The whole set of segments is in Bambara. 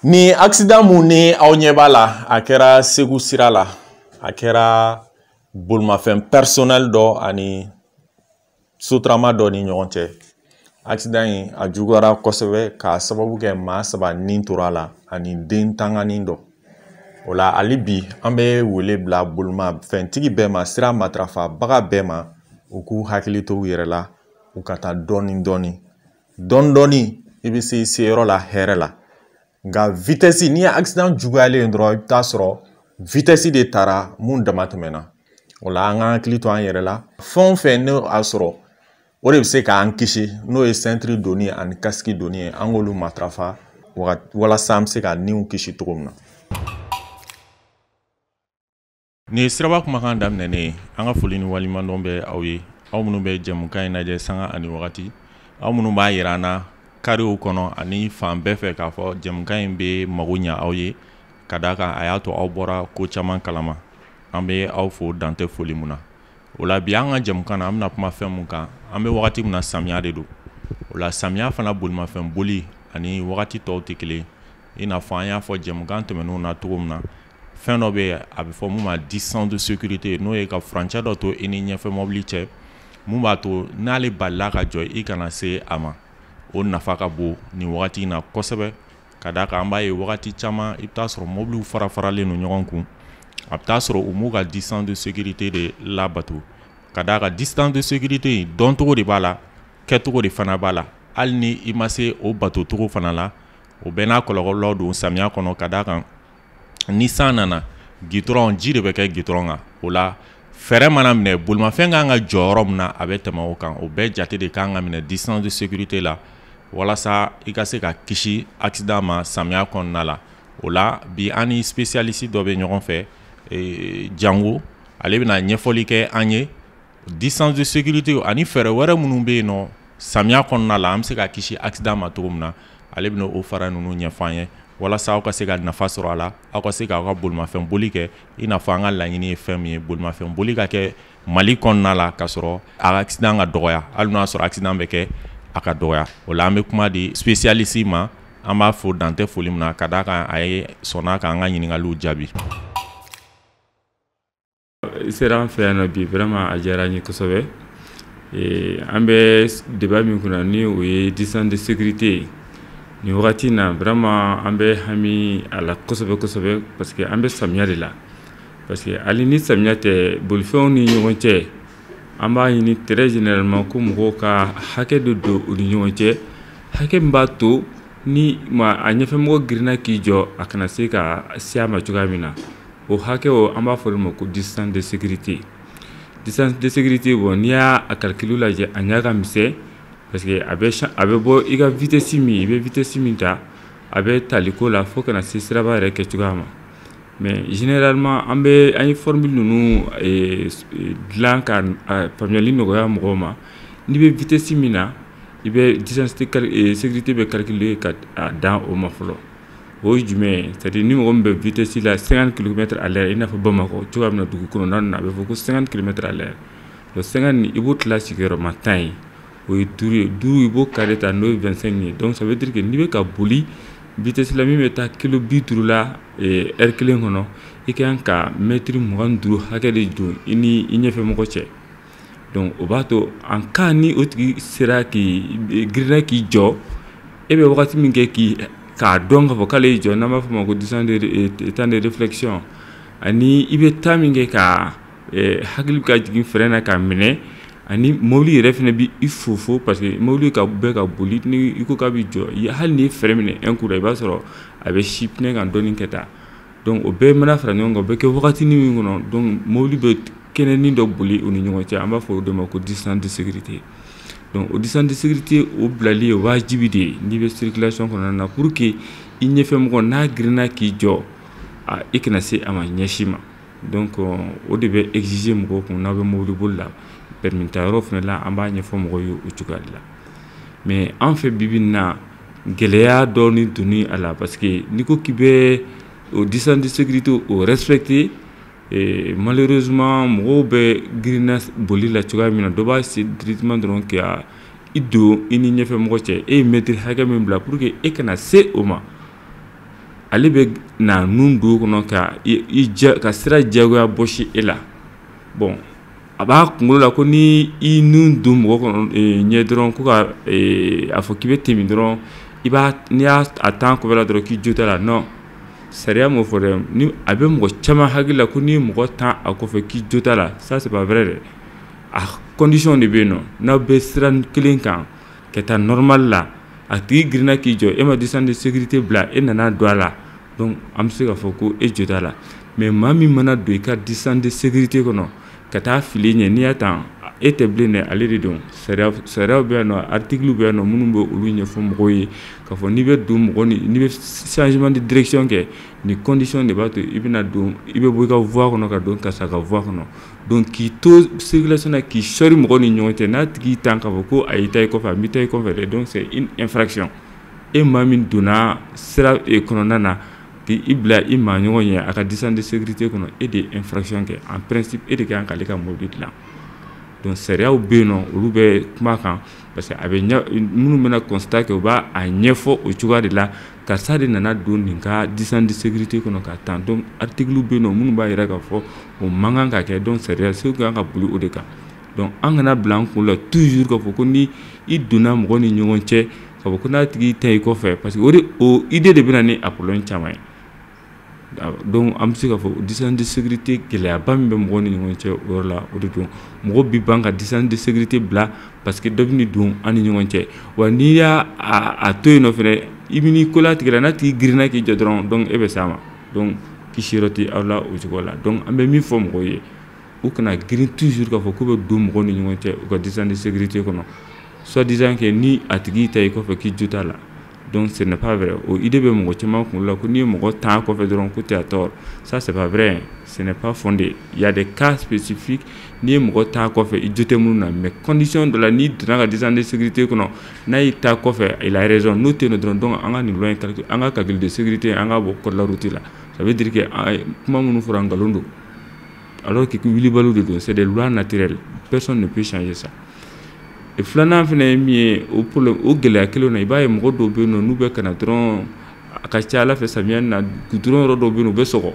Ni accident mun ni aw ɲɛ b'a la, a kɛra Segu sira la, a kɛra bolimafɛn personnel dɔ ani sotarama dɔ ni ɲɔgɔn cɛ. Accident in a juguyara kosɛbɛ k'a sababu kɛ maa 3 nin tora a la ani den tanganin dɔ. O la hali bi an bɛ wele bila bolimafɛntigi bɛɛ ma, sira matarafabaga bɛɛ ma, u k'u hakili to u yɛrɛ la, u ka taa dɔɔni dɔɔni dɔɔni dɔɔni, i bɛ se i seyɔrɔ la hɛrɛ la. Nka vitesse, n'i ye accident juguyalen dɔrɔn, i bɛ taa sɔrɔ vitesse de taara mun dama tɛmɛna. O la an k'an hakili to an yɛrɛ la, fɛn o fɛn n'o a sɔrɔ o de bɛ se k'an kisi, n'o ye ceinture donni ani casque donni ye, an k'olu matarafa walasa an bɛ se ka niw kisi cogo min na. Nin ye siraba kumakan daminɛnen ye. An ka foli ni waleɲumandɔn bɛ aw ye, aw minnu bɛ jɛmukan in lajɛ sanga ani wagati, aw minnu b'a yira an na karew kɔnɔ ani fan bɛɛ fɛ k'a fɔ jɛmukan in bɛ mago ɲa aw ye, ka d'a kan a y'a to aw bɔra ko caman kalama. An bɛ aw fo dantɛ foli mun na. O la bi an ka jɛmukan na, an bɛna kuma fɛn mun kan, an bɛ wagati min na samiya de don. O la samiya fana bolimafɛn boli ani wagati tɔw tɛ kelen. I n'a fɔ an y'a fɔ jɛmukan tɛmɛnenw na cogo min na, fɛn dɔ bɛ yen a bɛ fɔ mun ma distance de sécurité, n'o ye ka furancɛ dɔ to i ni ɲɛfɛ mɔbili cɛ, mun b'a to n'ale balila ka jɔ i kana se a ma. O nafa ka bon nin wagati in na kosɛbɛ, ka d'a kan an b'a ye wagati caman i bɛ taa sɔrɔ mɔbiliw fara faralen don ɲɔgɔn kun, a bɛ taa sɔrɔ u m'u ka distance de sécurité de labato. Ka d'a kan distance de sécurité in dɔncogo de b'a la, kɛcogo de fana b'a la. Hali ni i ma se o batocogo fana la, o bɛɛ n'a kɔlɔlɔ don samiya kɔnɔ. Ka d'a kan ni san nana, gitɔrɔn ji de bɛ kɛ gitɔrɔn kan. O la fɛɛrɛ mana minɛ, bolimafɛn kan ka jɔ yɔrɔ min na, a bɛ tɛmɛ o kan. O bɛɛ jate de kan ka minɛ distance de sécurité la, walasa i ka se ka kisi accident ma samiya kɔnɔna la. O la bi an ni spécialiste dɔ bɛ ɲɔgɔn fɛ, Jango, ale bɛna ɲɛfɔli kɛ an ye distance de sécurité ani fɛɛrɛ wɛrɛ minnu bɛ yen nɔ samiya kɔnɔna la, an bɛ se ka kisi accident ma cogo min na. Ale bɛna o fara ninnu ɲɛfɔ an ye walasa aw ka se ka nafa sɔrɔ a la, aw ka se k'aw ka bolimafɛn boli kɛ i n'a fɔ an ka laɲini ye fɛn min ye, bolimafɛn boli ka kɛ Mali kɔnɔna la ka sɔrɔ a accident ka dɔgɔya, hali n'o y'a sɔrɔ accident bɛ kɛ a ka dɔgɔya. O la an bɛ kuma di spécialiste ma, an b'a fo dantɛ foli min na, ka d'a kan a ye sɔnna k'an ka ɲininkaliw jaabi. I sera an fɛ yan nɔ bi, vraiment a diyara n ye kosɛbɛ. An bɛ débat min kunna ni o ye distance de sécurité ye nin wagati in na, vraiment an bɛ hami a la kosɛbɛ kosɛbɛ, parce que an bɛ samiya de la. Parce que hali ni samiya tɛ, bolifɛnw ni ɲɔgɔn cɛ, an b'a ɲini très généralement ko mɔgɔw ka hakɛ dɔ don u ni ɲɔgɔn cɛ, hakɛ min b'a to ni ma a ɲɛfɛmɔgɔ girinna k'i jɔ, a kana se ka se a ma cogoya min na. O hakɛ o, an b'a fɔ o ma ko distance de sécurité. Distance de sécurité, bon, n'i y'a calcul lajɛ, a ɲɛ ka misɛn, parce que a bɛ bɔ i ka vitesse min, i bɛ vitesse min ta, a bɛ taliko la fo kana se siraba yɛrɛ kɛcogoya ma. Mais généralement an ye formule ninnu dilan ka faamuyali nɔgɔya mɔgɔw ma. N'i bɛ vitesse min na, i bɛ distance de sécurité bɛ calculer ka a dan o ma fɔlɔ. O ye jumɛn ye? C'est à dire ni mɔgɔ min bɛ vitesse la 50 kilomètres à l'heure, i n'a fɔ Bamakɔ cogoya min na dugu kɔnɔna na, a bɛ fɔ ko 50 kilomètres à l'heure. Donc 50 i b'o tila sigiyɔrɔma 10 ye, o ye 5 ye. 5 i b'o carré ta, n'o ye 25 ye. Donc ça veut dire que n'i bɛ ka boli vitesse la min bɛ taa kilo 50 la heure kelen kɔnɔ, i ka kan ka mètre 25 hakɛ de don i ni i ɲɛfɛ mɔgɔ cɛ. Donc o b'a to en cas ni o tigi sera k'i girinna k'i jɔ, e bɛ wagati min kɛ k'a dɔn k'a fɔ k'ale y'i jɔ, n'an b'a fɔ o ma ko distance de temps de réflexion, ani i bɛ temps min kɛ ka hakili ka jigin frein na k'a minɛ, ani mobili yɛrɛ fana bɛ i fofo, parce que mobili ka bɛ ka boli, ni i ko k'a bɛ jɔ, hali n'i ye frein minɛ un coup la, i b'a sɔrɔ a bɛ si pneu kan dɔɔni kɛ taa. Donc o bɛɛ mana fara ɲɔgɔn kan, o bɛ kɛ wagatinin min kɔnɔ, donc mobili bɛ kɛnɛnin dɔ boli u ni ɲɔgɔn cɛ, an b'a fɔ o de ma ko distance de sécurité. Donc o distance de sécurité o bilali ye wajibi de ye n'i bɛ circulation kɔnɔna na, pour que i ɲɛfɛ mɔgɔ n'a girinna k'i jɔ, i kana se a ma ɲɛsin ma. Donc o de bɛ exiger mɔgɔw kun n'aw bɛ mobili boli la. Permis ta yɔrɔ fana la, an b'a ɲɛfɔ mɔgɔw ye o cogoya de la. Mais an fɛ bi bi in na, gɛlɛya dɔɔni donni a la, parce que n'i ko k'i bɛ o distance de sécurité o respecter, malheureusement mɔgɔw bɛ girinna boli la cogoya min na, dɔ b'a se directement dɔrɔn ka i don i ni ɲɛfɛ mɔgɔ cɛ. E ye mètre hakɛ min bila pour que e kana se o ma, Ale bɛ na nun don kɔnɔ ka ka sira diyagoya bɔsi e la. Bon, a b'a kunkolo la ko ni i nun don mɔgɔ kɔnɔ ɲɛ dɔrɔn, ko ka a fɔ k'i bɛ tɛmɛ dɔrɔn, i b'a n'i y'a a tan kɔfɛ la dɔrɔn, k'i jo t'a la. Non, sariya m'o fɔ dɛ. Ni a bɛ mɔgɔ caman hakili la ko n'i ye mɔgɔ tan a kɔfɛ, k'i jo t'a la, ça, c'est pas vrai dɛ. A condition de bɛ yen nɔ. N'aw bɛ sira kelen kan ka taa normal la, a tigi girinna k'i jɔ, e ma distance de sécurité bila, e nana don a la, donc an bɛ se k'a fɔ ko e jo t'a la. Mais maa min mana don i ka distance de sécurité kɔnɔ ka taa fili ɲɛ, n'i y'a tan, e tɛ bilen dɛ, ale de don. Sariyaw bɛ yan nɔ, article bɛ yan nɔ minnu bɛ olu ɲɛfɔ mɔgɔw ye k'a fɔ n'i bɛ don mɔgɔ ni n'i bɛ changement de direction kɛ, nin condition de b'a to i bɛna don, i bɛ bɔ i ka voie kɔnɔ ka don karisa ka voie kɔnɔ. Donc k'i to circulation na, k'i sɔri mɔgɔ ni ɲɔgɔn cɛ, n'a tigi tan k'a fɔ ko a y'i ta i kɔfɛ, a m'i ta i kɔfɛ dɛ. Donc c'est une infraction. E maa min donna sira kɔnɔna na k'i bila i maa ɲɔgɔn ye a ka distance de sécurité kɔnɔ, e de ye infraction kɛ. En principe, e de kan k'ale ka mobili dilan. Donc sariyaw bɛ yen nɔ, olu bɛ kuma kan, parce que a bɛ ɲɛ minnu bɛna constat kɛ, u b'a a ɲɛfɔ o cogoya de la: karisa de nana don nin ka distance de sécurité kɔnɔ ka tan. Donc article bɛ yen nɔ minnu b'a jira k'a fɔ o man kan ka kɛ. Donc sariya segu kan ka boli o de kan. Donc an kana bila an kun la toujours k'a fɔ ko ni i donna mɔgɔ ni ɲɔgɔn cɛ, k'a fɔ ko n'a tigi ta i kɔfɛ, parce que o de, o idée de bɛ na ni a problème caman ye. Donc an bɛ se k'a fɔ distance de sécurité, gɛlɛyaba min bɛ mɔgɔw ni ɲɔgɔn cɛ o yɔrɔ la, o de don. Mɔgɔw bi ban ka distance de sécurité bila parce que dɔ bɛ don an ni ɲɔgɔn cɛ. Wa n'i y'a a to yen nɔ fɛnɛ, i bɛ n'i ko la tigɛ la, n'a tigi girinna k'i jɔ dɔrɔn, donc e bɛ s'a ma. Donc kisi yɔrɔ tɛ aw la o cogo la. Donc an bɛ min fɔ mɔgɔw ye, u kana girin toujours k'a fɔ k'u bɛ don mɔgɔw ni ɲɔgɔn cɛ u ka distance de sécurité kɔnɔ, soit disant que ni a tigi ta i kɔfɛ, k'i jo t'a la. Donc ce n'est pas vrai. O idée bɛ mɔgɔ caman kunkolo la ko n'i ye mɔgɔ tan kɔfɛ dɔrɔn, ko tu as tort. Ça, c'est pas vrai, ce n'est pas fondé. Il y a des cas spécifiques, n'i ye mɔgɔ tan kɔfɛ, i jo tɛ minnu na, mais condition dɔ la, n'i donna ka distance de sécurité kɔnɔ, n'a y'i ta kɔfɛ, il a raison. N'o tɛ yen nɔ dɔrɔn, donc an ka nin loi in calcul, an ka calcul de sécurité, an ka bɔ code de la route la. Ça veut dire que kuma minnu fɔra, nkalon don, alors que wulibaliw de don. C'est des lois naturelles, personne ne peut changer ça. Filanan fana ye min ye, o problème, o gɛlɛya kelen na, i b'a ye mɔgɔ dɔw bɛ yen nɔ, n'u bɛ ka na dɔrɔn, a ka ca Ala fɛ, samiya na, goudron yɔrɔ dɔw bɛ yen nɔ, u bɛ sɔgɔ.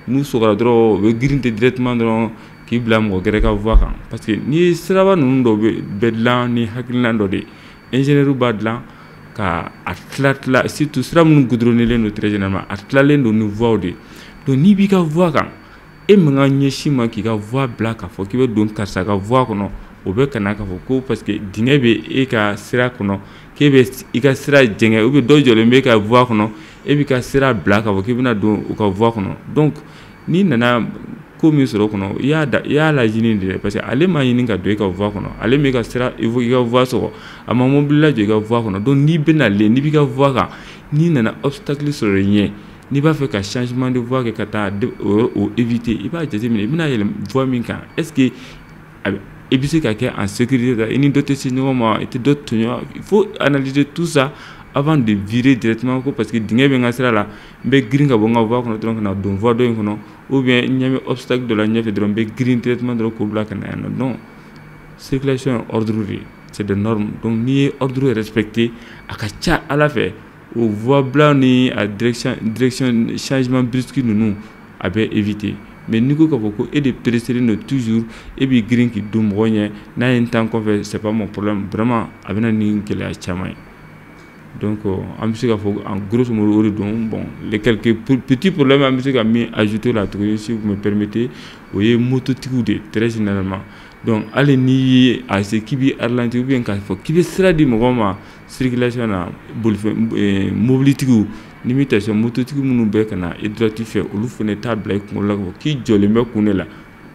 N'u sɔgɔra dɔrɔn, u bɛ girin ten directement dɔrɔn k'i bila mɔgɔ gɛrɛ ka voie kan, parce que n'i ye siraba ninnu dɔw bɛ dilan ni hakilina dɔ de ye, ingénieur b'a dilan ka a tila tila, surtout sira minnu goudronnélen don, très généralement a tilalen don ni voie de ye. Donc n'i b'i ka voie kan, e man ka ɲɛsin ma k'i ka voie bila k'a fɔ k'i bɛ don karisa ka voie kɔnɔ. O bɛ ka na k'a fɔ ko parce que dingɛ bɛ e ka sira kɔnɔ, k'e bɛ i ka sira jɛngɛ, ou bien dɔ jɔlen bɛ e ka voie kɔnɔ, e b'i ka sira bila k'a fɔ k'i bɛna don u ka voie kɔnɔ. Donc n'i nana ko min sɔrɔ o kɔnɔ, i y'a da, i y'a laɲini de dɛ, parce que ale ma ɲini ka don e ka voie kɔnɔ, ale m'e ka sira, i ka voie sɔgɔ, a ma mobili lajɔ i ka voie kɔnɔ. Donc n'i bɛna len, n'i b'i ka voie kan, n'i nana obstacle sɔrɔ i ɲɛ, n'i b'a fɛ ka changement de voie kɛ ka taa o éviter, i b'a jateminɛ i bɛna yɛlɛn voie min kan, est ce que i bɛ se ka kɛ en sécurité, i ni dɔ tɛ se ɲɔgɔn ma, i tɛ dɔ tɔɲɔ. Il faut analyser tout ça avant de virer directement ko parce que dingɛ bɛ n ka sira la, n bɛ girin ka bɔ n ka voie kɔnɔ dɔrɔn ka na don voie dɔ in kɔnɔ, ou bien n ɲɛ bɛ obstacle dɔ la ɲɛfɛ dɔrɔn, n bɛ girin directement dɔrɔn k'o bila ka na yan nɔ. Non, circulation ye ordre de ye, c'est des normes. Donc n'i ye ordre respecté, a ka ca Ala fɛ, o voie bila ni a direction changement brusque ninnu, a bɛ éviter. Mais n'i ko k'a fɔ ko e de pressé don toujours, e b'i girin k'i don mɔgɔ ɲɛ, n'a ye n tan kɔfɛ, c'est pas mon problème, vraiment a bɛ na ni gɛlɛya caman ye. Donc an bɛ se k'a fɔ en grosso modo o de don. Bon, les quelques petits problèmes an bɛ se ka min ajouter la tuguni, si vous me permettez, o ye mototigiw de ye très généralement. Donc hali n'i ye a se k'i b'i ralentir ou bien k'a fɔ k'i bɛ sira di mɔgɔw ma circulation na, bolifɛn mobilitigiw ni min tɛ mototigi minnu bɛ ka na i droite fɛ, olu fana t'a bila i kunkolo la k'a fɔ k'i jɔlen bɛ kun de la.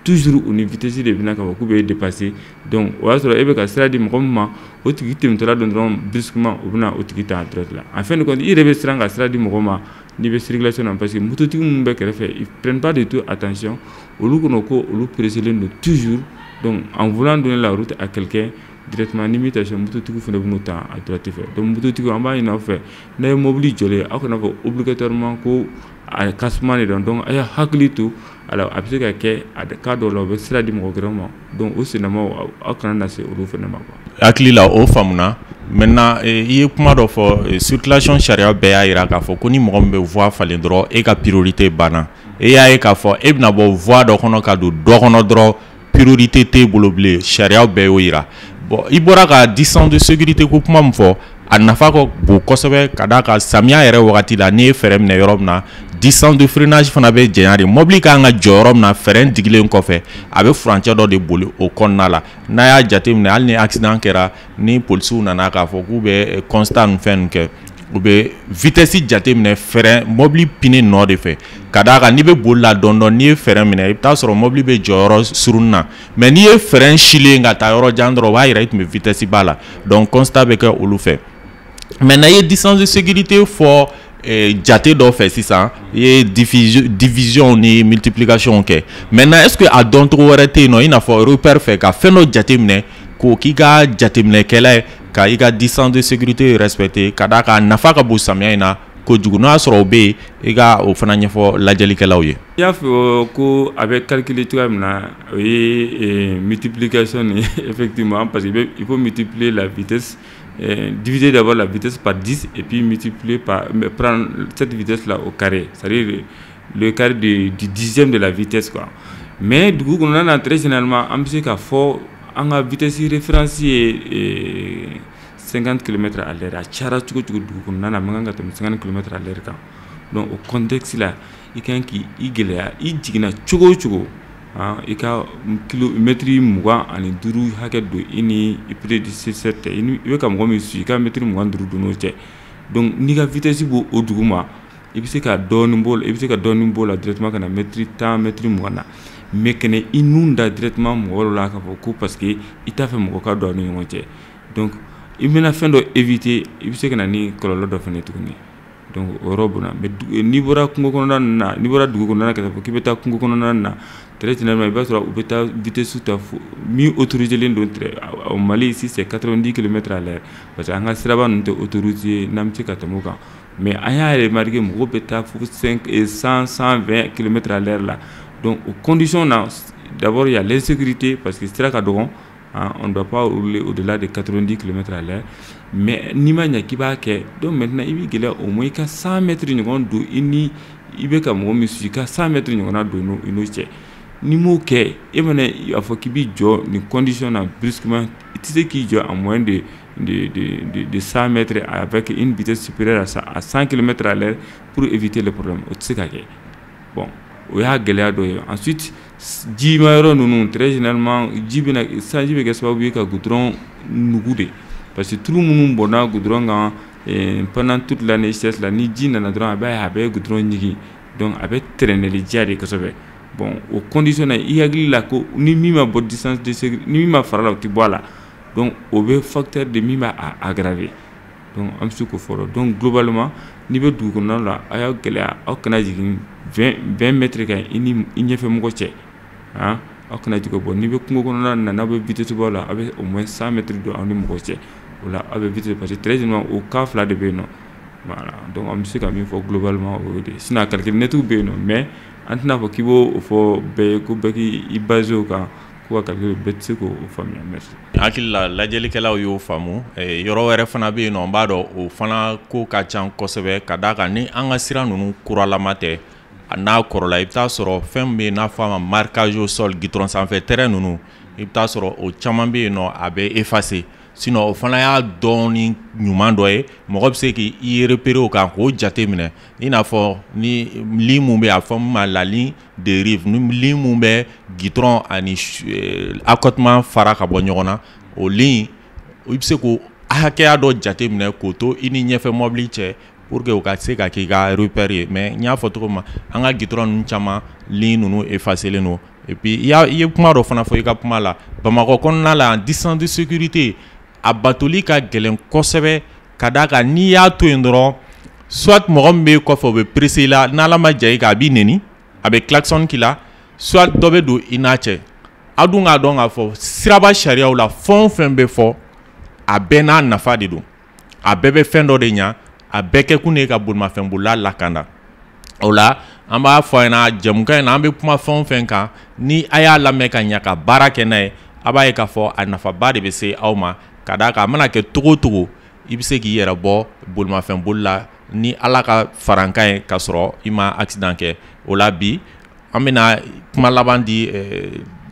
Toujours u ni vitesse de bɛna k'a fɔ k'u bɛ dépasser. Donc o y'a sɔrɔ e bɛ ka sira di mɔgɔ min ma, o tigi tɛmɛtɔla don dɔrɔn, brusquement u bɛna o tigi ta à droite la. En fin de compte, i yɛrɛ bɛ siran ka sira di mɔgɔ ma n'i bɛ circulation na, parce que mototigi minnu bɛ kɛrɛfɛ, ils prennent pas du tout attention. Olu kɔnɔ ko olu pressé don toujours. Donc en voulant donner la route à quelqu'un directement, ni min tɛ mototigiw fana bɛ n'o ta à droite fɛ. Donc mototigiw, an b'a ɲini aw fɛ, n'a ye mobili jɔlen, aw kana fɔ obligatoirement ko a ka suma de dɔn. Donc a y'a hakili to a la, a bɛ se ka kɛ a cas dɔw la, u bɛ sira di mɔgɔ wɛrɛw ma. Donc o sennamaw, aw kana na se olu fana ma quoi. Hakili la, o faamuna. Maintenant, i ye kuma dɔ fɔ, circulation sariya bɛɛ y'a jira k'a fɔ ko ni mɔgɔ min bɛ voie falen dɔrɔn, e ka priorité banna. E y'a ye k'a fɔ e bɛna bɔ voie dɔ kɔnɔ ka don dɔ kɔnɔ dɔrɔn, priorité t'e bolo bilen, sariya bɛɛ y'o jira. Bon, i bɔra ka distance de sécurité ko kuma min fɔ, a nafa ka bon kosɛbɛ, ka d'a kan samiya yɛrɛ wagati la, n'i ye frein minɛ yɔrɔ min na, distance de freinage fana bɛ janya de. Mobili kan ka jɔ yɔrɔ min na frein digilen kɔfɛ, a bɛ furancɛ dɔ de boli o kɔnɔna la. N'a y'a jateminɛ, hali ni accident kɛra, ni polisiw nana k'a fɔ k'u bɛ constat ni fɛn ninnu kɛ, u bɛ vitesse jateminɛ frein mobili pneu nɔ de fɛ, ka d'a kan n'i bɛ boli la dɔɔni dɔɔni, n'i ye frein minɛ, i bɛ taa sɔrɔ mobili bɛ jɔ yɔrɔ surunnin na. Mais n'i ye frein silen ka taa yɔrɔ jan dɔrɔn, o b'a yira i tun bɛ vitesse ba la. Donc constat bɛ kɛ olu fɛ. Maintenant, i ye distance de sécurité fɔ jate dɔ fɛ sisan, i ye division ni multiplication kɛ. Maintenant, est-ce que a dɔncogo wɛrɛ tɛ yen nɔ, i n'a fɔ repère fɛ, ka fɛn dɔ jateminɛ k'o k'i ka jateminɛkɛla ye, ka i ka distance de sécurité respecter, ka d'a kan a nafa ka bon samiya in na kojugu? N'o y'a sɔrɔ o bɛ yen, i ka o fana ɲɛfɔ lajɛlikɛlaw ye. I y'a fɔ ko a bɛ calculer cogoya min na, o ye multiplication ni effectivement, parce que il faut multiplier la vitesse, diviser d'abord la vitesse par 10 et puis multiplier par, prendre cette vitesse là au carré, c'est-à-dire le carré du dixième de la vitesse, quoi. Mais dugu kɔnɔna na, très généralement, an bɛ se k'a fɔ an ka vitesse référence ye 50 km à l'heure. A cayara cogo cogo, dugu kɔnɔna na, a man kan ka tɛmɛ 50 km à l'heure kan. Donc o contexte la, i kan k'i gɛlɛya, i jiginna cogo o cogo, i ka kilomɛtiri 25 hakɛ don i ni i prédécesseur cɛ, i bɛ ka mɔgɔ min suit, i ka mɛtiri 25 don n'o cɛ. Donc n'i ka vitesse b'o o dugu ma, i bɛ se ka dɔɔnin b'o la, i bɛ se ka dɔɔnin b'o la directement ka na mɛtiri 10, mɛtiri 20 na. Mais kana i nun da directement mɔgɔ dɔ la k'a fɔ ko parce que i t'a fɛ mɔgɔ ka don aw ni ɲɔgɔn cɛ. Donc i bɛna fɛn dɔ éviter, i bɛ se ka na ni kɔlɔlɔ dɔ fana ye tuguni. Donc o yɔrɔ b'o. Mais n'i bɔra kungo kɔnɔna na, n'i bɔra dugu kɔnɔna na ka taa fɔ k'i bɛ taa kungo kɔnɔna na, très généralement, i b'a sɔrɔ u bɛ taa vitesse ta min autorisé len don. Au Mali ici, c'est 90 km à l'heure, parce que an ka siraba ninnu tɛ autorisé n'an bɛ se ka tɛmɛ o kan. Mais an y'a remarqué, mɔgɔw bɛ taa fo 5, 100, 120 km à l'heure la. Donc o condition na, d'abord il y a l'insécurité, parce que sira ka dɔgɔn, on ne doit pas rouler au-delà de 90 km à l'heure. Mais n'i ma ɲɛ k'i b'a kɛ, donc maintenant i b'i gɛlɛya au moins i ka 100 mètres ɲɔgɔn don i ni i bɛ ka mɔgɔ min suit, i ka 100 mètres ɲɔgɔnna don i n'o cɛ. N'i m'o kɛ, e mana a fɔ k'i b'i jɔ nin condition na brusquement, i tɛ se k'i jɔ en moins de 100 mètres avec une vitesse supérieure à 100 km à l'heure pour éviter le problème. O tɛ se ka kɛ. Bon, o y'a gɛlɛya dɔ ye. Ensuite, jima yɔrɔ ninnu, très généralement, ji bɛna, sanji bɛ kɛ sababu ye ka goudron nugu de, parce que tulu minnu bɔnna goudron kan pendant toute l'année sèche la, ni ji nana dɔrɔn, a b'a ye a bɛ goudron ɲigin. Donc a bɛ tɛrɛnɛli diya de kosɛbɛ. Bon, o condition na, i hakili la ko ni min ma bɔ distance de sécurité, ni min ma fara la, o tɛ bɔ a la. Donc o bɛ facteur de min b'a aggraver. Donc an bɛ se k'o fɔ. Donc globalement, n'i bɛ dugu kɔnɔna la, a y'aw gɛlɛya, aw kana jigin 20 mètres kan i ni i ɲɛfɛ mɔgɔ cɛ, aw kana jigin. Bɔ n'i bɛ kungo kɔnɔna na, n'aw bɛ vitesse baw la, aw bɛ au moins 100 mètres don aw ni mɔgɔ cɛ. O la aw bɛ vitesse, parce que très généralement, o cas fila de bɛ yen nɔ. Voilà, donc an bɛ se ka min fɔ globalement, o y'o de ye. Sinon a calcul net bɛ yen nɔ, mais an tɛna fɔ k'i b'o fɔ bɛɛ ye ko bɛɛ k'i basé o kan ko ka calcul, bɛɛ tɛ se k'o faamuya. Merci. Hakili la, lajɛlikɛlaw y'o faamu. Yɔrɔ wɛrɛ fana bɛ yen nɔ, n b'a dɔn o fana ko ka ca kosɛbɛ, ka d'a kan ni an ka sira ninnu kuralama tɛ, n'a kɔrɔla, i bɛ taa sɔrɔ fɛn min bɛ yen n'a fɔ a ma marquage au sol, goudron sanfɛ terrain ninnu, i bɛ taa sɔrɔ o caman bɛ yen nɔ, a bɛ effacer. Sinon o fana y'a dɔɔni ɲuman dɔ ye, mɔgɔ bɛ se k'i repérer o kan, k'o jate minɛ, i n'a fɔ ni ligne mun bɛ yen, a fɔ min ma la ligne de rive, ni ligne mun bɛ goudron ani accotement fara ka bɔ ɲɔgɔn na, o ligne, i bɛ se k'o hakɛya dɔ jate minɛ k'o to i ni ɲɛfɛ mɔbili cɛ, pour que o ka se ka k'i ka repère ye. Mais n y'a fɔ cogo min na, an ka goudron ninnu caman, ligne ninnu effacé len don. Et puis i ye kuma dɔ fana fɔ i ka kuma la, Bamakɔ kɔnɔna la, distance de sécurité a batoli ka gɛlɛn kosɛbɛ, ka d'a kan n'i y'a to yen dɔrɔn, soit mɔgɔ min bɛ kɔfɛ, o bɛ pressé i la, n'Ala ma ja i kan, a b'i neni, a bɛ klaxon k'i la, soit dɔ bɛ don i n'a cɛ. Aw dun k'a dɔn k'a fɔ siraba sariyaw la, fɛn o fɛn bɛ fɔ, a bɛɛ n'a nafa de don, a bɛɛ bɛ fɛn dɔ de ɲa, a bɛɛ kɛ kun de ye ka bolimafɛnbolila lakanda. O la an b'a fɔ a ɲɛna, jɛmukan in na, an bɛ kuma fɛn o fɛn kan, ni a y'a lamɛn ka ɲa ka baara kɛ n'a ye, a b'a ye k'a fɔ a nafaba de bɛ se aw ma. Ka d'a kan a mana kɛ cogo o cogo, i bɛ se k'i yɛrɛ bɔ bolimafɛn boli la ni Ala ka farankan ye, k'a sɔrɔ i ma accident kɛ. O la bi, an bɛna kuma laban di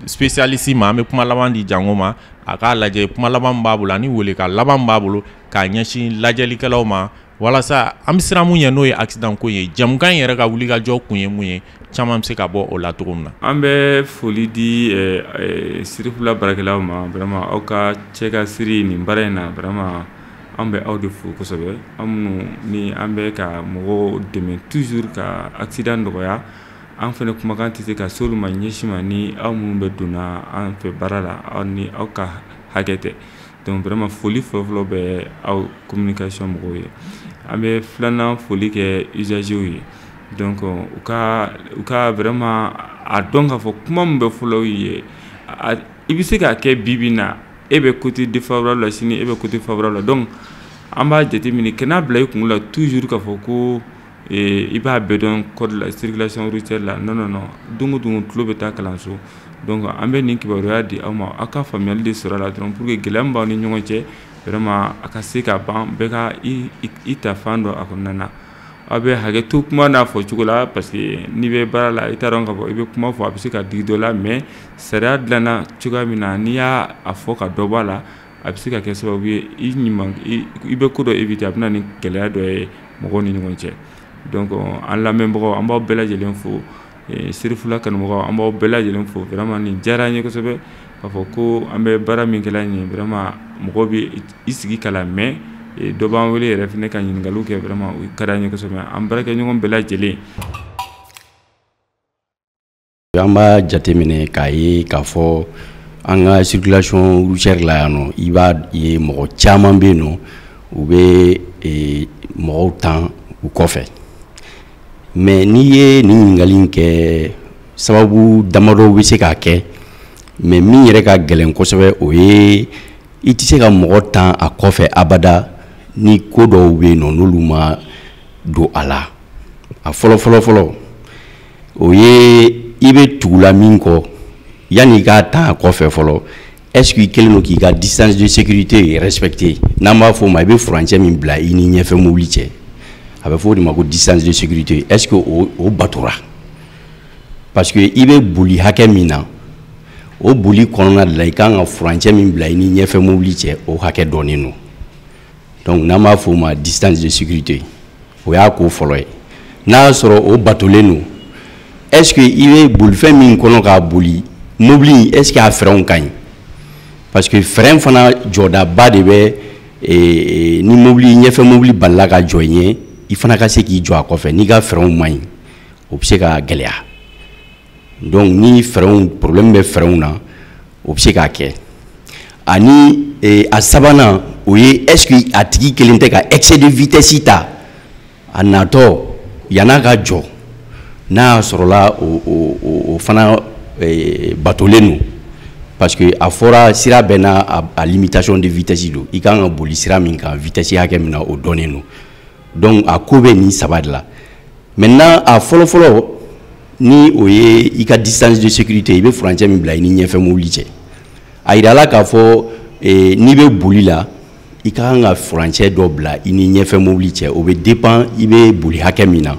spécialiste ma, an bɛ kuma laban di Jango ma, a k'a lajɛ kuma laban min b'a bolo ani welekan laban min b'a bolo k'a ɲɛsin lajɛlikɛlaw ma, walasa an bɛ siran mun ɲɛ, n'o ye accident ko ye. Jamukan in yɛrɛ ka wulikajɔ kun ye mun ye, caman bɛ se ka bɔ o la cogo min na. An bɛ foli di Sirifula baarakɛlaw ma. Vraiment, aw ka cɛ ka siri nin baara in na, vraiment, an bɛ aw de fo kosɛbɛ. An minnu ni an bɛ ka mɔgɔw dɛmɛ toujours ka accident nɔgɔya, an fana kumakan tɛ se ka s'olu ma ɲɛsin ma ni aw minnu bɛ donna an fɛ baara la, aw ni aw ka hakɛ tɛ. Donc vraiment, foli fɔlɔfɔlɔ bɛ aw communication mɔgɔw ye. An bɛ filanan foli kɛ usagers ye. Donc u ka vraiment a dɔn k'a fɔ kuma min bɛ fɔlɔ ye, i bɛ se k'a kɛ bi bi in na, e bɛ côté défavorable la, sini e bɛ côté favorable la. Donc an b'a jateminɛ, kana bila i kun la toujours k'a fɔ ko i b'a bɛɛ dɔn code la circulation routière la. Non, non, non, don o don tulo bɛ taa kalanso. Donc an bɛ nin kibaruya di aw ma, aw ka faamuyali de sɔrɔ a la dɔrɔn, pour que gɛlɛya min b'aw ni ɲɔgɔn cɛ, vraiment, a ka se ka ban, bɛɛ ka i ta fan dɔn a kɔnɔna na. Aw bɛ hakɛ to kuma n'a fɔ cogo la, parce que n'i bɛ baara la, i t'a dɔn k'a fɔ i bɛ kuma fɔ, a bɛ se ka digi dɔ la. Mais sariya dilanna cogoya min na, n'i y'a fɔ ka dɔ bɔ a la, a bɛ se ka kɛ sababu ye i ɲuman i bɛ ko dɔ éviter, a bɛ na ni gɛlɛya dɔ ye mɔgɔw ni ɲɔgɔn cɛ. Donc an lamɛnbagaw, an b'aw bɛɛ lajɛlen fo. Sirifula kanubagaw, an b'aw bɛɛ lajɛlen fo. Vraiment, nin diyara an ye kosɛbɛ, k'a fɔ ko an bɛ baara min kɛla nin ye, vraiment, mɔgɔw bɛ i sigi ka lamɛn, dɔ b'an wele yɛrɛ fana ka ɲininkaliw kɛ. Vraiment, o ka d'an ye kosɛbɛ, an baarakɛɲɔgɔn bɛɛ lajɛlen. An b'a jateminɛ k'a ye k'a fɔ an ka circulation routière la yan nɔ, i b'a ye mɔgɔ caman bɛ yen nɔ, u bɛ mɔgɔw tan u kɔfɛ. Mais n'i ye nin ɲininkali in kɛ, sababu damadɔ bɛ se k'a kɛ, mais min yɛrɛ ka gɛlɛn kosɛbɛ, o ye i tɛ se ka mɔgɔ tan a kɔfɛ abada ni ko dɔw bɛ yen nɔ, n'olu ma don a la. A fɔlɔ fɔlɔ fɔlɔ, o ye i bɛ tugula min kɔ, yanni i k'a tan a kɔfɛ fɔlɔ, est ce que i kɛlen don k'i ka distance de sécurité respecter? N'an b'a fɔ o ma, i bɛ furancɛ min bila i ni ɲɛfɛ mobili cɛ, a bɛ fɔ o de ma ko distance de sécurité. Est ce que o batora? Parce que i bɛ boli hakɛ min na, o boli kɔnɔna de la, i kan ka furancɛ min bila i ni ɲɛfɛ mobili cɛ, o hakɛ dɔnnen don. Donc n'an b'a fɔ o ma distance de sécurité, o y'a ko fɔlɔ ye. N'a y'a sɔrɔ o batolen don, est ce que i bɛ bolifɛn min kɔnɔ k'a boli, mobili in, est ce que a frein ka ɲi? Parce que frein fana jɔdaba de bɛ ni mobili ɲɛfɛ mobili balila ka jɔ i ɲɛ, i fana ka se k'i jɔ a kɔfɛ. N'i ka frein man ɲi, o bɛ se ka gɛlɛya. Donc ni frein problème bɛ frein na, o bɛ se k'a kɛ. Ani a sabanan, o ye est ce que a tigi kelen tɛ ka excès de vitesse ta a natɔ yann'a ka jɔ, n'a y'a sɔrɔla o fana batolen don? Parce que a fɔra sira bɛɛ n'a a limitation de vitesse don. I kan ka boli sira min kan, vitesse hakɛ min na, o dɔnnen don. Donc a ko bɛ nin saba de la. Maintenant, a fɔlɔ fɔlɔ ni o ye i ka distance de sécurité, i bɛ furancɛ min bila i ni ɲɛfɛ mobili cɛ. A yirala k'a fɔ n'i bɛ boli la, i ka kan ka furancɛ dɔ bila i ni ɲɛfɛ mobili cɛ. O bɛ dépend i bɛ boli hakɛ min na.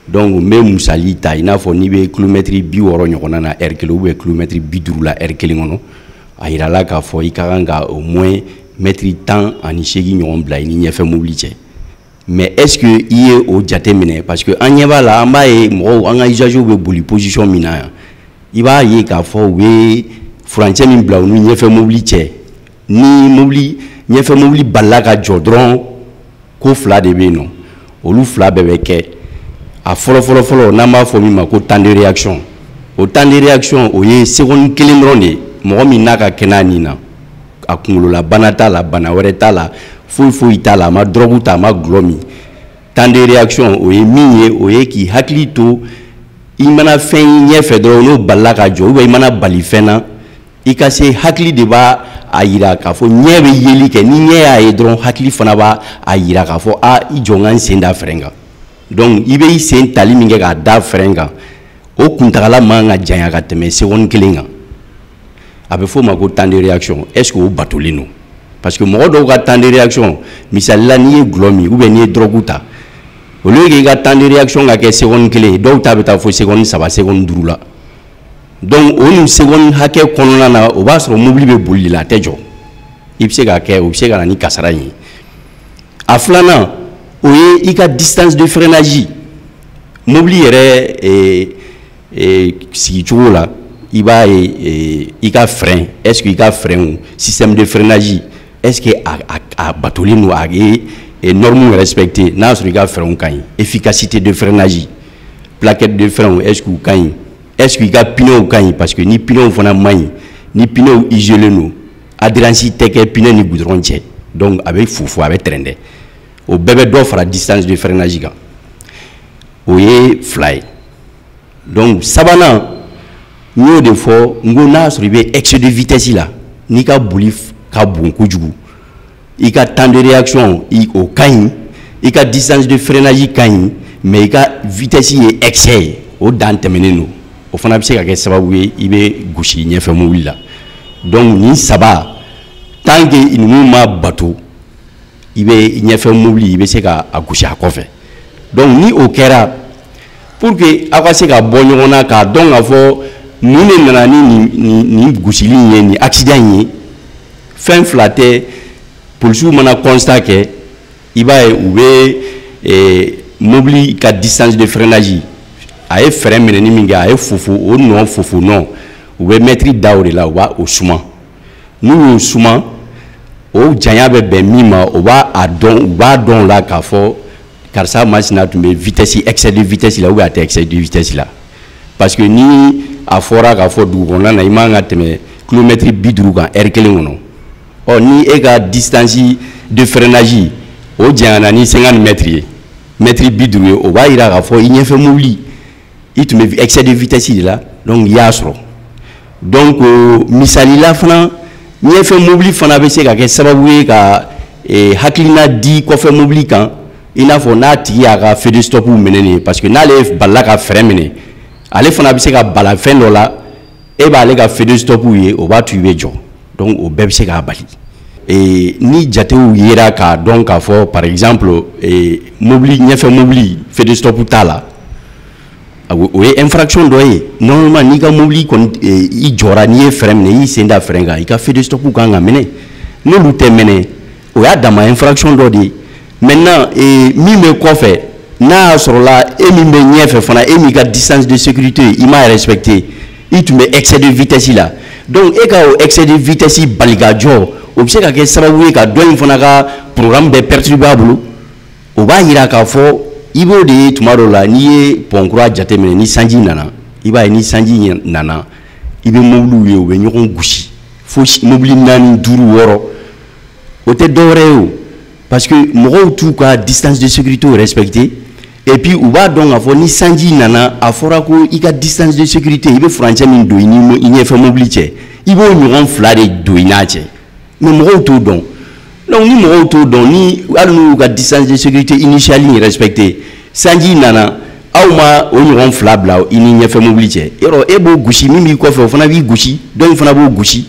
Donc n bɛ misali ta, i n'a fɔ n'i bɛ kilomɛtiri 60 ɲɔgɔnna na heure kelen, ou bien kilomɛtiri 50 la heure kelen kɔnɔ, a yirala k'a fɔ i ka kan ka au moins mɛtiri 18 ɲɔgɔn bila i ni ɲɛfɛ mobili cɛ. Mais est ce que i ye o jate minɛ? Parce que an ɲɛ b'a la, an b'a ye mɔgɔw, an ka usagers bɛ boli position min na yan, i b'a ye k'a fɔ u bɛ furancɛ min bila u ni ɲɛfɛ mobili cɛ, ni mobili ɲɛfɛ mobili balila ka jɔ dɔrɔn, ko fila de bɛ yen nɔ, olu fila bɛɛ bɛ kɛ. A fɔlɔ fɔlɔ fɔlɔ, n'an b'a fɔ min ma ko temps de réaction, o temps de réaction, o ye seconde kelen dɔrɔn de ye. Mɔgɔ min n'a ka kɛnɛ a nin na, a kunkololabana t'a la, bana wɛrɛ t'a la, foyi foyi t'a la, a ma drogue ta, a ma dɔlɔ min, temps de réaction, o ye min ye, o ye k'i hakili to i mana fɛn ɲɛfɛ dɔrɔn, n'o balila ka jɔ, ou bien i mana bali fɛn na, i ka se hakili de b'a a yira k'a fɔ ɲɛ bɛ yeli kɛ. Ni ɲɛ y'a ye dɔrɔn, hakili fana b'a a yira k'a fɔ a i jɔ, n ka n sen da frein kan. Donc i bɛ i sen tali min kɛ k'a da frein kan, o kuntagala man ka janya ka tɛmɛ seconde kelen kan. A bɛ f'o ma ko temps de réaction. Est ce que o batolen don? Parce que mɔgɔ dɔw ka temps de réaction, misali la, n'i ye dɔlɔ min ou bien n'i ye drogue ta, au lieu que i ka temps de réaction ka kɛ seconde 1 ye, dɔw ta bɛ taa fo seconde 3, seconde 5 la. Donc o nin seconde hakɛ kɔnɔna na, o b'a sɔrɔ mobili bɛ boli de la, a tɛ jɔ. I bɛ se k'a kɛ, o bɛ se ka na ni kasara in ye. A filanan, o ye i ka distance de freinage. Mobili yɛrɛ sigicogo la, i b'a ye i ka frein, est ce que i ka frein, système de freinage, est ce que a batolen don, a ye normes respecté, n'a y'a sɔrɔ i ka frein ka ɲi, efficacité de freinage, plaquette de frein, est ce que u ka ɲi, est ce que i ka pneu ka ɲi? Parce que ni pneu fana man ɲi, ni pneu isolé don, adhérence tɛ kɛ pneu ni goudron cɛ, donc a bɛ fufu, a bɛ tɛrɛndɛ. O bɛɛ bɛ dɔ fara distance de freinage kan. O ye 2 ye. Donc sabanan, n y'o de fɔ, n ko n'a y'a sɔrɔ i bɛ excès de vitesse la, n'i ka boli ka bon kojugu, i ka temps de réaction o ka ɲi, i ka distance de freinage ka ɲi, mais i ka vitesse ye excès ye, o dan tɛmɛnen don, o fana bɛ se ka kɛ sababu ye i bɛ gosi ɲɛfɛ mobili la. Donc nin 3, tant que ninnu ma bato, i bɛ ɲɛfɛ mobili, i bɛ se ka a gosi a kɔfɛ. Donc ni o kɛra, pour que aw ka se ka bɔ ɲɔgɔn na k'a dɔn k'a fɔ mun de nana ni nin gosili in ye, nin accident in ye, fɛn 2 tɛ. Polisiw mana constat kɛ, i b'a ye u bɛ mobili ka distance de freinage, a ye frein minɛni min kɛ, a ye fofo, o nɔ fofo nɔ, u bɛ mɛtiri da o de la, u b'a o suma. N'u y'o suma, o janya bɛ bɛn min ma, o b'a a dɔn, u b'a dɔn o la k'a fɔ karisa masina tun bɛ vitesse, excès de vitesse la ou bien a tɛ excès de vitesse la. Parce que ni a fɔra k'a fɔ dugu kɔnɔna na, i man ka tɛmɛ kilomɛtiri 50 kan heure kelen kɔnɔ, ɔ ni e ka distance de freinage o janyana ni 50 mètres ye, mɛtiri 50 ye, o b'a yira k'a fɔ i ɲɛfɛ mobili, i tun bɛ excès de vitesse de la, donc i y'a sɔrɔ. Donc misali la fana, ɲɛfɛ mobili fana bɛ se ka kɛ sababu ye ka hakilina di kɔfɛ mobili kan, i n'a fɔ n'a tigi y'a ka feu de stop minɛ nin ye, parce que n'ale balila ka frein minɛ, ale fana bɛ se ka bala fɛn dɔ la, e b'ale ka feu de stop ye, o b'a to i bɛ jɔ. Donc o bɛɛ bɛ se k'a bali. Ni jatew yera k'a dɔn k'a fɔ, par exemple, mobili, ɲɛfɛ mobili feu de stop t'a la, o ye infraction dɔ ye. Normalement, n'i ka mobili kɔni i jɔra, n'i ye frein minɛ, i y'i sen da frein kan, i ka feu de stop kan ka minɛ. N'olu tɛ minɛ, o y'a dama infraction dɔ de ye. Maintenant, min bɛ kɔfɛ, n'a y'a sɔrɔ la e min bɛ ɲɛfɛ fana, e m'i ka distance de sécurité, i m'a respecté, i tun bɛ excès de vitesse la, donc e ka o excès de vitesse bali ka jɔ, o bɛ se ka kɛ sababu ye ka dɔ in fana ka programme bɛɛ perturber a bolo. O b'a yira k'a fɔ i b'o de ye tuma dɔw la, n'i ye pont kura jateminɛ, ni sanji nana, i b'a ye ni sanji nana, i bɛ mobiliw ye u bɛ ɲɔgɔn gosi fo mobili 4, 5, 6. O tɛ dɔwɛrɛ ye o, parce que mɔgɔw t'u ka distance de sécurité respecté. Et puis u b'a dɔn k'a fɔ ni sanji nana, a fɔra ko i ka distance de sécurité, i bɛ furancɛ min don i ni i ɲɛfɛ mobili cɛ, i b'o ɲɔgɔn 2 de don i n'a cɛ, mais mɔgɔw t'o dɔn. Donc ni mɔgɔw t'o dɔn, ni hali n'u y'u ka distance de sécurité initiale in respecté, sanji nana, aw ma o ɲɔgɔn 2 bila i ni ɲɛfɛ mobili cɛ, yɔrɔ e b'o gosi, min b'i kɔfɛ o fana b'i gosi, dɔ in fana b'o gosi.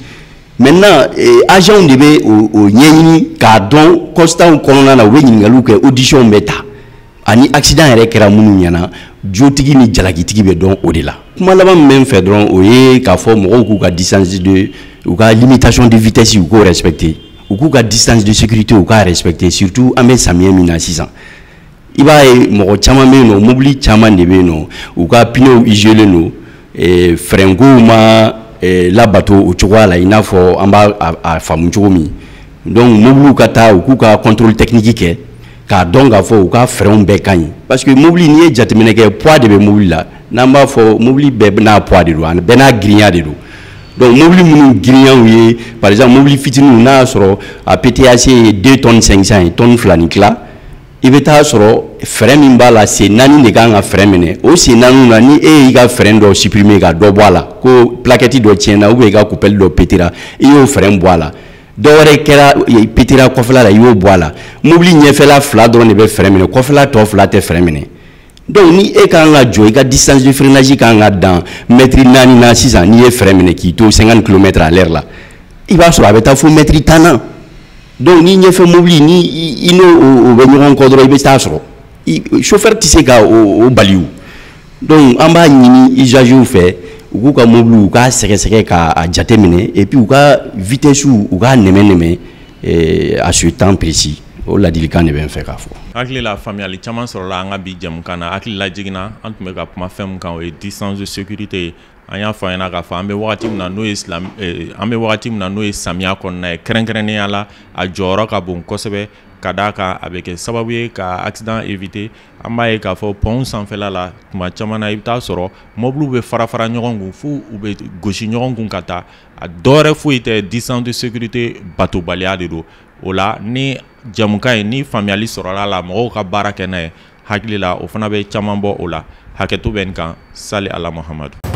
Maintenant, agents de bɛ o ɲɛɲini k'a dɔn constat kɔnɔna na, u bɛ ɲininkaliw kɛ, audition bɛ ta, ani accident yɛrɛ kɛra minnu ɲɛna, jotigi ni jalakitigi bɛ dɔn o de la. Kuma laban min bɛ n fɛ dɔrɔn, o ye k'a fɔ mɔgɔw k'u ka distance de, u ka limitation de vitesse, u k'o respecter, u k'u ka distance de sécurité, u k'a respecter. Surtout an bɛ samiyɛ min na sisan, i b'a ye mɔgɔ caman bɛ yen nɔ, mobili caman de bɛ yen nɔ, u ka pneus isolé don, frein kow ma labato o cogoya la, i n'a fɔ an b'a a faamu cogo min. Donc mobiliw ka taa u k'u ka contrôle technique kɛ k'a dɔn k'a fɔ u ka freinw bɛɛ ka ɲi, parce que mobili, n'i ye jateminɛ kɛ, poids de bɛ mobili la. N'an b'a fɔ mobili bɛɛ n'a poids de don, ani bɛɛ n'a girinya de don. Donc mobili minnu girinyaw ye, par exemple mobili fitininw, n'a y'a sɔrɔ a PTAC ye 2 tonnes 500 ye, tonne 2 ni tila, i bɛ taa sɔrɔ frein min b'a la, sen 4 de kan ka frein minɛ. O sen 4 na, ni e y'i ka frein dɔ supprimer ka dɔ bɔ a la, ko plaquette dɔ tiɲɛna ou bien i ka couple dɔ pétera, i y'o frein bɔ a la, dɔ wɛrɛ kɛra pétera kɔfɛla la, i y'o bɔ a la, mobili ɲɛfɛla 2 dɔrɔn de bɛ frein minɛ, kɔfɛla tɔ 2 tɛ frein minɛ. Donc ni e kan ka jɔ, i ka distance de freinage kan ka dan mètre 4 na sisan, n'i ye frein minɛ k'i to 50 km à l'heure la, i b'a sɔrɔ a bɛ taa fo mètre 10 na. Donc ni ɲɛfɛ mobili ni i n'o o bɛ ɲɔgɔn kɔ dɔrɔn, i bɛ taa sɔrɔ chauffeur tɛ se ka o bali o. Donc an b'a ɲini usagers fɛ, u k'u ka mobili, u k'a sɛgɛsɛgɛ k'a jateminɛ, et puis u ka vitesse, u k'a nɛmɛ nɛmɛ à ce temps précis. O ladilikan de bɛ n fɛ k'a fɔ. Hakili la, faamuyali caman sɔrɔla an ka bi jɛmukan na. Hakili lajiginna, an tun bɛ ka kuma fɛn min kan, o ye distance de sécurité ye. An y'a fɔ a ɲɛna k'a fɔ an bɛ wagati min na, n'o ye silam, an bɛ wagati min na, n'o ye samiya kɔnɔna ye, kɛrɛnkɛrɛnnenya la, a jɔyɔrɔ ka bon kosɛbɛ, ka d'a kan a bɛ kɛ sababu ye ka accident éviter. An b'a ye k'a fɔ pont sanfɛla la, tuma caman na, i bɛ taa sɔrɔ mobiliw bɛ fara fara ɲɔgɔn kun fo u bɛ gosi ɲɔgɔn kun ka taa. A dɔwɛrɛ foyi tɛ, distance de sécurité batobaliya de don. O la, ni jɛmukan in ni faamuyali sɔrɔla la, mɔgɔw ka baara kɛ n'a ye, hakili la, o fana bɛ caman bɔ o la. Hakɛto bɛ nin kan. Sali ala Muhamadu.